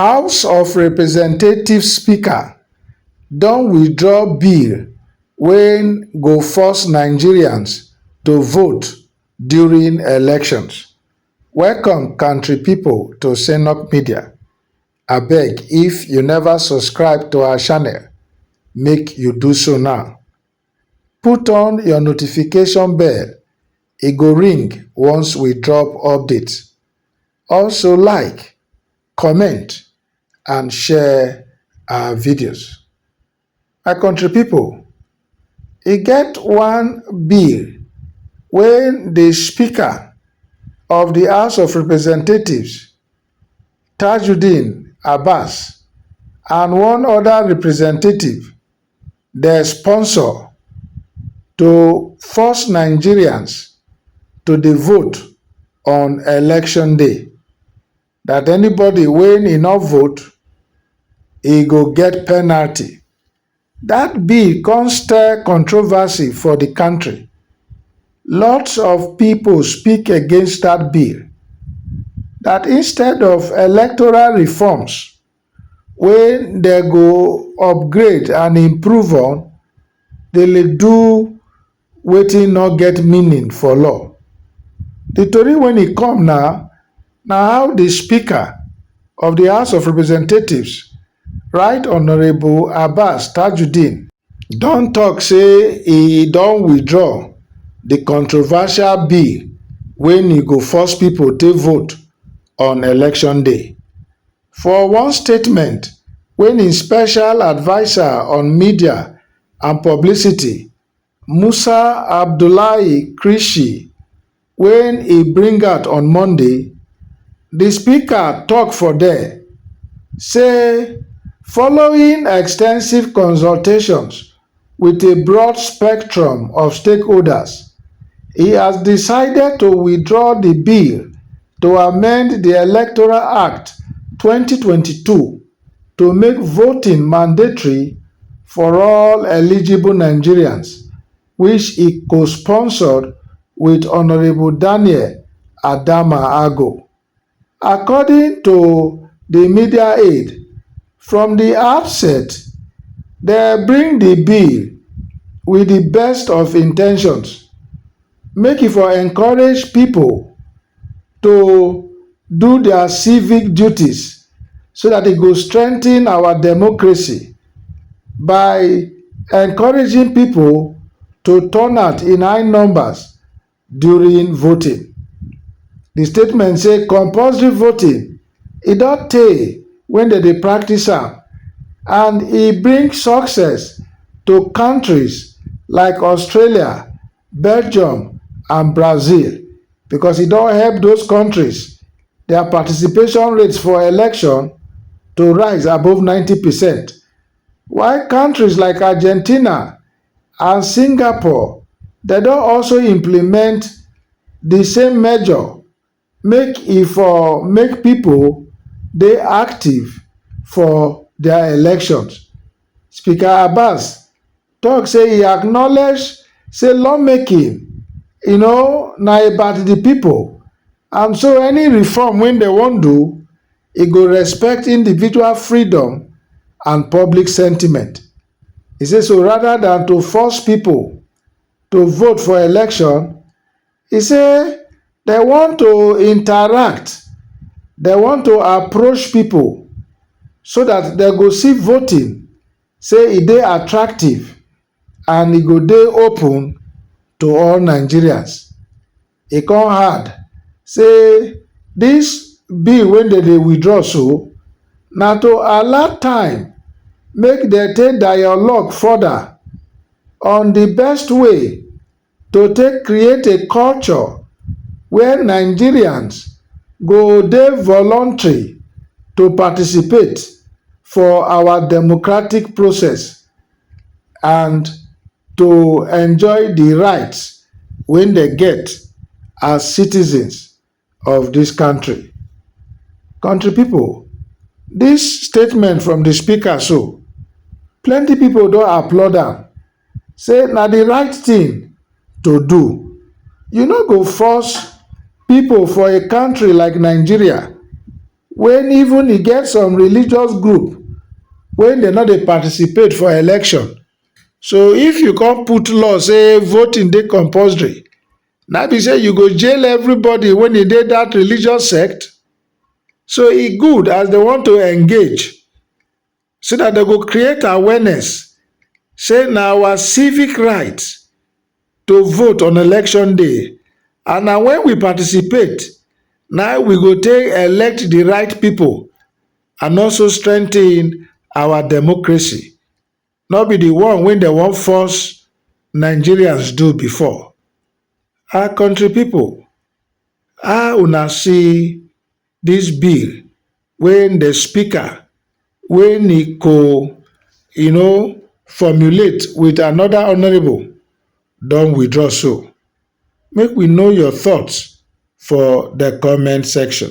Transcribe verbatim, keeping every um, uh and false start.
House of Representatives Speaker don withdraw bill wey go force Nigerians to vote during elections. Welcome, country people, to Senok Media. Abeg, if you never subscribe to our channel, make you do so now. Put on your notification bell, e go ring once we drop update. Also like, comment and share our videos. My country people, e get one bill wey the Speaker of the House of Representatives, Tajudeen Abbas, and one other representative dey sponsor to force Nigerians to dey vote on election day, that anybody wey e no vote, e go get penalty. That bill come stir controversy for the country. Lots of people speak against that bill, that instead of electoral reforms wey dem go upgrade and improve on, dem dey do wetin no get meaning for law. The tori when e come now, na how the Speaker of the House of Representatives, Right Honourable Abbas Tajudeen, don talk say e don withdraw the controversial bill wey e go force people take vote on election day. For one statement wey im special adviser on media and publicity, Musa Abdullahi Krishi, wey e bring out on Monday, the Speaker talk for there say, following extensive consultations with a broad spectrum of stakeholders, he has decided to withdraw the bill to amend the Electoral Act twenty twenty-two to make voting mandatory for all eligible Nigerians, which he co-sponsored with Honourable Daniel Adama Ago. According to the media aid, from the outset, they bring the bill with the best of intentions, make e for encourage people to do their civic duties so that e go strengthen our democracy by encouraging people to turn out in high numbers during voting. The statement say compulsory voting, e don tey when dem dey practice am, and e bring success to countries like Australia, Belgium and Brazil, because e don help those countries, their participation rates for election to rise above ninety percent. While countries like Argentina and Singapore, dem don also implement the same measure, make e for make people dey active for their elections. Speaker Abbas talk say e acknowledge say lawmaking, you know, na about the people, and so any reform wey dem wan do, e go respect individual freedom and public sentiment. He say so rather than to force people to vote for election, he say they want to interact, they want to approach people so that they go see voting say e dey attractive and e go dey open to all Nigerians. E come add say this bill wey dem dey withdraw so, na to allow time make dem take dialogue further on the best way to take create a culture where Nigerians go dey voluntary to participate for our democratic process and to enjoy the rights wey dem get as citizens of this country. Country people, this statement from the speaker so, plenty people don applaud am, say na the right thing to do. You no go force people for a country like Nigeria when even e get some religious group wey dem no dey participate for election. So if you come put law say voting dey compulsory, na be say you go jail everybody when e dey that religious sect? So e good as dem want to engage, so that dem go create awareness say na our civic right to vote on election day, and na when we participate na we go take elect the right people and also strengthen our democracy, no be the one wey dem wan force Nigerians do before. Our country people, how una see this bill wey the speaker, wey e co, you know, formulate with another honourable, don withdraw? So make we know your thoughts for the comment section.